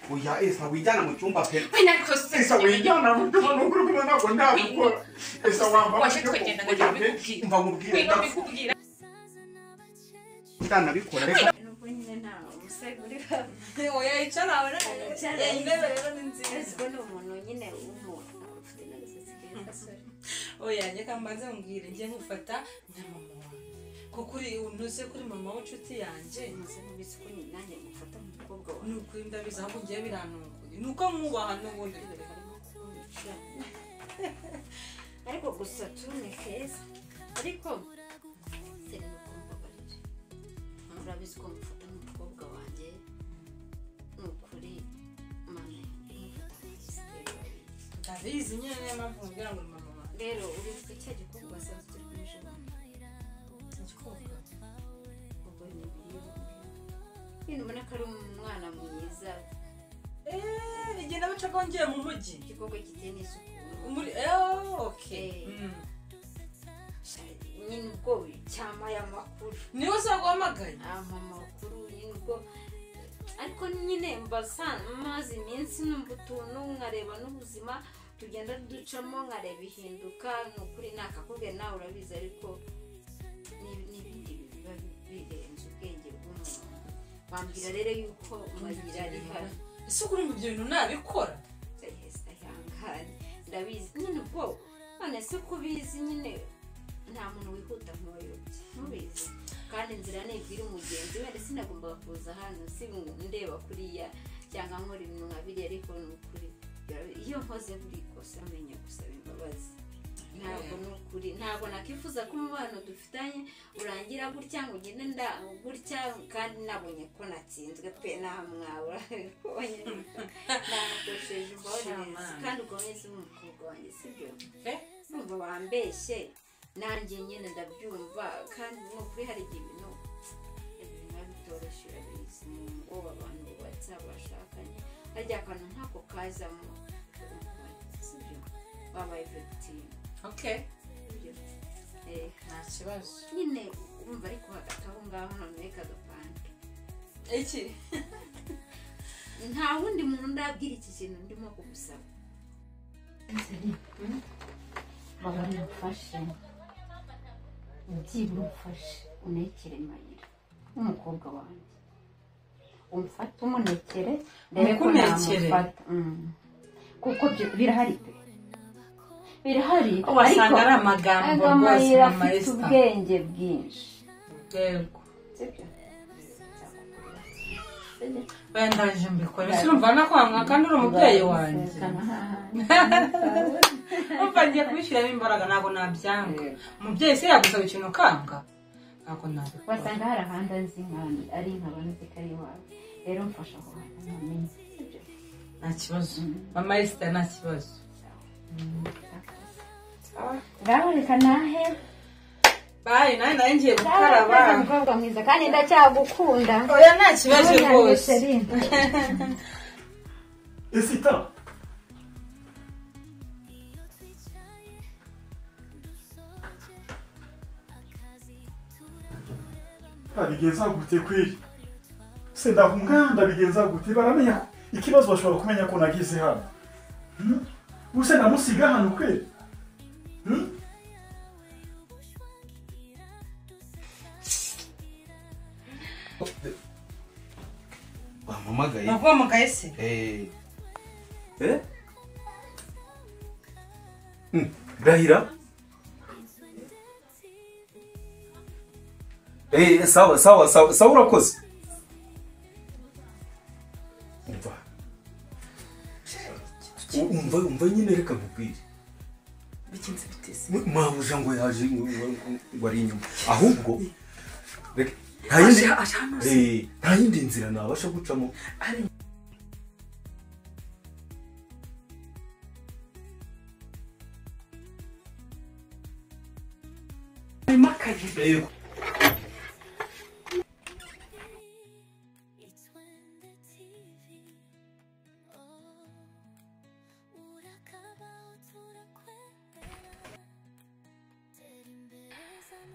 Oya esa wijyana mu cyumba pe. Esa wijyana mu cyumba nukuri kumwe ntabwo ndabikora. Esa wamba waje twegenda ngajya bikubwira. Umva nkubwire ndabikubwira. Ndanabikora reka. Nubwo nyine nta umuseguri. Oya icara abana. Intebe rero ni nziza. Ubwo ni umuntu nyine w'umuntu ufite n'agasatsi keza sorry. Oya reka mbanze mbwire ngiye nkufata nka mama wawe. Kuko uri unuze kuri mama w'inshuti yanjye. Muze mubizi ko nanjye ngufata nk'umukobwa wawe. Ni ukuri ndabizi ahubwo ngiye birantunguye. Ni uko mwubaha n'ubundi. Ariko gusa tu ni keza. Ariko urabizi ko ngufata nk'umukobwa wanjye. Ni ukuri mama ndabizi nyine niyo mpamvu nkubwira ngo ni mama wawe. Rero uribuka cya gikorwa wasanze turi kumwe ejo bundi? Igikobwa? Ubwo ni nyine ubona ko ari umwana mwiza. Igihe nabacaga ngiye mu mujyi. Igikorwa kiteye n'isuku. Muri okay. Nyine ubwo cyamaye amakuru. Niwe uzaguhamagaye? Ampa amakuru nyine ubwo ariko nyine mbasa maze iminsi numva utuntu nkareba n'ubuzima tugenda ducamo nkareba ihinduka. Ni ukuri nakakubwiye nawe urabizi ariko n'ibindi biba birenze ubwenge bw'umuntu. Wambwira rero yuko Mayira ari hano. Ese ukuri mu ibyo bintu nabikora? Ihangane ndabizi nyine ubwo none se ko ubizi nyine nta muntu wihuta nk'uwayobye ntubizi kandi inzira ntibwira umugenzi wenda sinagombaga kuza hano si ndeba kuriya cyangwa nkora ibintu nka biriya ariko ni ukuri iyo nkoze buri kosa menya gusaba imbabazi. Ntabwo ni ukuri ntabwo nakifuza ko umubano dufitanye urangira gutya ngo ugende nda gutya kandi nabonye ko natsinzwe pe nta mwabura nakosheje imbabazi kandi ukomeze umukobwa wanjye sibyo? Numva wambeshye nanjye nyine ndabyumva kandi ni ukuri hari igihe ibintu biba bitoroshye urabizi mu ngo abantu bubatse bashakanye harya akantu nk'ako kazamo sibyo? Wabaye victime. Okay. Nta kibazo. Nyine urumva ariko hagati aho ngaho none kagapande. Iki? Nta wundi muntu ndabwira iki kintu ndimo kugusaba. Baba mufashe. Byibura umfashe unekere Mayira nk'umukobwa wanjye. Umfate umunekere ndebe ko namufata. Kuko birahari pe. Birahari wasanga ari amagambo rwose mama afite ubwenge bwinshi. Yego. Sibyo? Wenda nje mbikore. Urumva nakwanga kandi uri umubyeyi wanjye. Umva ngiye kubishyiramo imbaraga ntabwo nabyanga. Umubyeyi se yagusaba ikintu ukanga? Ntabwo nabikora. Wasanga hari ahandi azi nkandi ari nkaba nzi ko ari iwawe. Rero mfasha aho hantu mpamenye. Sibyo? Nta kibazo. Mama Esther nta kibazo. Ngaho reka nahe. Bye, nawe nawe ngiye gukaraba. Umukobwa mwiza kandi ndacyagukunda. Oya nta kibazo rwose. Esita. Babigenza gute kweli? Se ndahunga ndabigenza gute baramenya ikibazo bashobora kumenya ko nagize hano. Use namusiga hano kweli? Bampamagaye. Bampamagaye se? Eh? Ndahira? Sawa sawa sawa sawa urakoze. Umva. Umva nyine reka nkubwire. Bikinze biteze. Mabuja ngo yaje ngo ari inyuma. Ahubwo reka nta yindi nzira nabasha gucamo.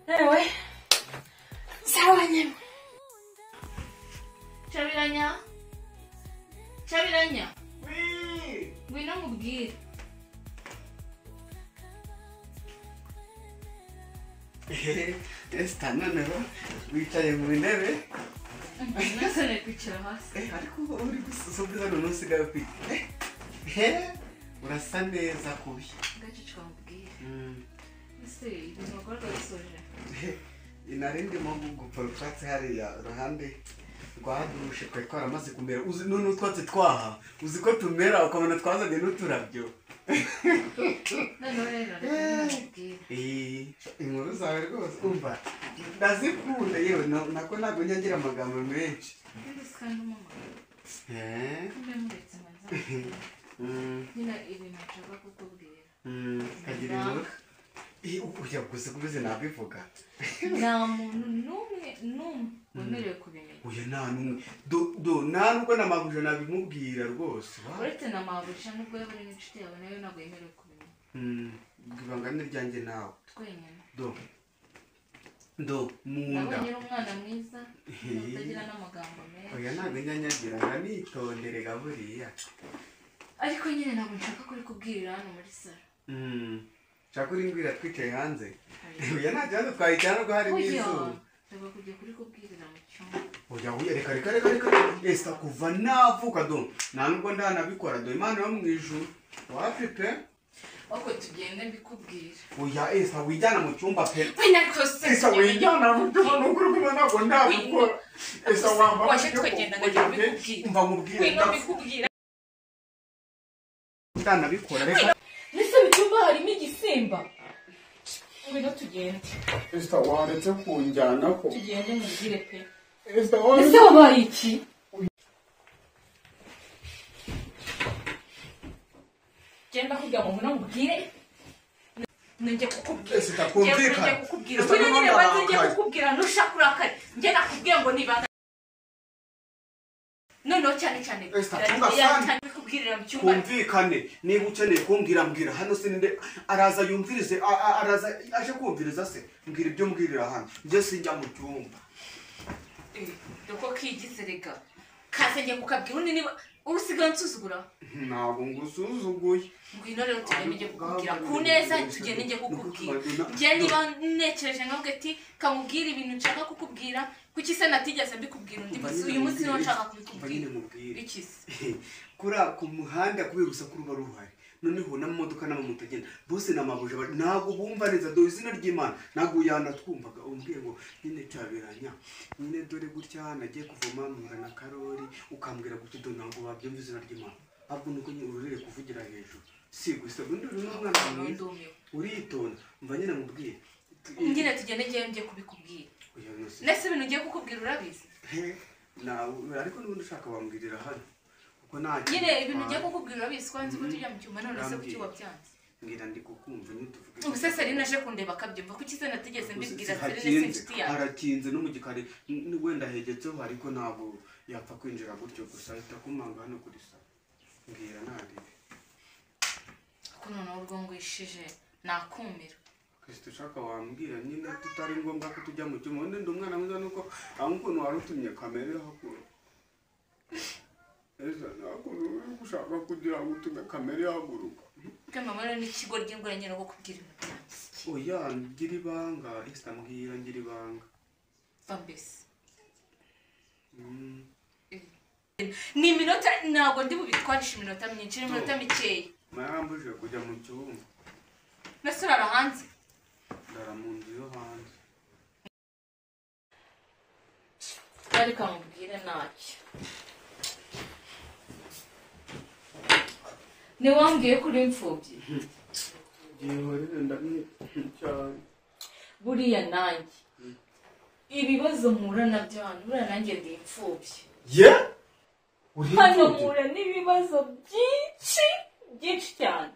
Anyway, sawa nyine. Cabiranya. Cyabiranya. Oui. Ngwino nkubwire. Esther noneho wicaye mu ntebe. Nasane kwicara hasi. Ariko uri gusubiza none usigaye ufite. Urasa neza kubi. Gacicwa nkubwire. Ese ibintu bakora bisoje. Inari ndimo gupfa utwatsi hariya ruhande rwa dushe twari twaramaze kumera. Uzi none utwatsi twaha uzi ko tumera ukabona twazanye n'uturabyo. None rero eh inkuru zawe rwose umva ndazikunda yewe nako ntabwo nyangira amagambo menshi. Nyine ibintu nshaka kukubwira. Kagira inkuru. Ujya gusa kubize nabivuga. Nta muntu n'umwe wemerewe kubimenya. Oya nta n'umwe. Do nta nubwo na mabuja nabimubwira rwose. Uretse na mabuja nubwo yaba ari n'inshuti yawe nayo ntabwo yemerewe kubimenya. Ibanga ni ryanjye nawe. Twenyine. Do munda. Nabonye uri umwana mwiza utagira n'amagambo menshi. Oya ntabwo nyanyagira nganitondere buriya. Ariko nyine ntabwo nshaka kubikubwirira hano muri salo. Nshaka uri twicaye hanze. Oya nta kibazo twayicara nubwo hari n'izuba. Nshaka kujya kurikubwirira mu cyumba. Oya oya reka reka reka reka. Esther kuva navuka do nta nubwo ndanabikora do Imana yo mu ijuru. Wapi pe? Ahubwo tugende mbikubwira. Oya Esther wijyana mu cyumba pe. Esther wijyana mu cyumba nukuri kumwe ntabwo ndabikora. Esther wamba. Waje twagenda ngajya kubikubwira. Mva nkubwire. Mbikubwira. Ndanabikora reka. Nese mu cyumba harimo igisimba. Ngwino tugende. Esther waretse kunjyana ko. Tugende mubwire pe. Esther waretse. Ese wabaye iki? Genda kugira ngo ngwino mubwire. Ngiye kukubwira. Esther kumvikana. Ngiye kukubwira. Ngwino nyine banze ngiye kukubwira ntushaka urakare. Ngiye nakubwiye ngo nibanga. Noneho cyane cyane. Esther kubwirira mu cyumba. Kumvikane niba ukeneye kumbwira mbwira hano sininde araza yumvirize araza aje kumviriza se mbwira ibyo mbwirira hano nje sinjya mu cyumba. Doko kigiserega kaze ngiye kukabwira undi niba urusigaye nsuzugura. Ntabwo ngusuzuguye. Ngwino rero tugende ngiye kukubwira ku neza tugende ngiye kukubwira. Ngiye niba nekereje nkavuga ati kamubwira ibintu nshaka kukubwira kuki se natigeze mbikubwira undi munsi uyu munsi niho nshaka kubikubwira. Iki se? Kuri ku muhanda kubera urusaku ruba ruhari noneho n'amamodoka n'amamoto agenda bose n'amabuja ntabwo bumva neza do izina ry'Imana ntabwo yanatwumvaga umbwiye ngo nyine cyabiranya nyine dore gutya nagiye kuvoma mpura na Karori ukambwira gutya do ntabwo babyumva izina ry'Imana ahubwo nuko nyine ururire kuvugira hejuru si gusa undi uri n'umwana mwiza uritonda mva nyine mubwiye nyine tugende ngiye ngiye kubikubwira. Nese ibintu ngiye kukubwira urabizi? Ariko n'ubundi ushaka wambwirira hano. Nyine ibintu ngiye kukubwira urabizi ko nzi ko tujya mu cyumba none se kuki wabyanze? Mbwira ndi kukumva nituvuge. Ubuse Serine aje kundeba akabyumva kuki se natigeze mbibwira Serine si inshuti yanjye. Harakinze no mu gikari wenda hegetseho ariko ntabwo yapfa kwinjira gutyo gusa ahita kumanga hano kuri salo. Mbwira narebe. Ko noneho urwo ngwishije nakumira. Kristo ushaka wambwira nyine tutari ngombwa ko tujya mu cyumba undi ndi umwana mwiza nuko aho ukuntu warutumye kamere hakuru. Ese nakuntu uri gushaka kugira ngo utume kamere yahaguruka. Mama rero n'ikigo ry'ingura nyine ko kubwira ibintu byanjye. Oya ngira ibanga Esther mbwira ngira ibanga. Va mbese. Ni iminota ntabwo ndi bubitwarishe iminota myinshi ni iminota mikeya. Marambuje kujya mu cyumba. Nese urara hanze? Ndara mu nzu yo hanze. Ariko mubwire ntacyo. Niwambwiye ko uri imfubyi. Buriya nanjye ibibazo mpura nabyo hano buriya nanjye ndi imfubyi. Ye? Hano mpura n'ibibazo byinshi byinshi cyane.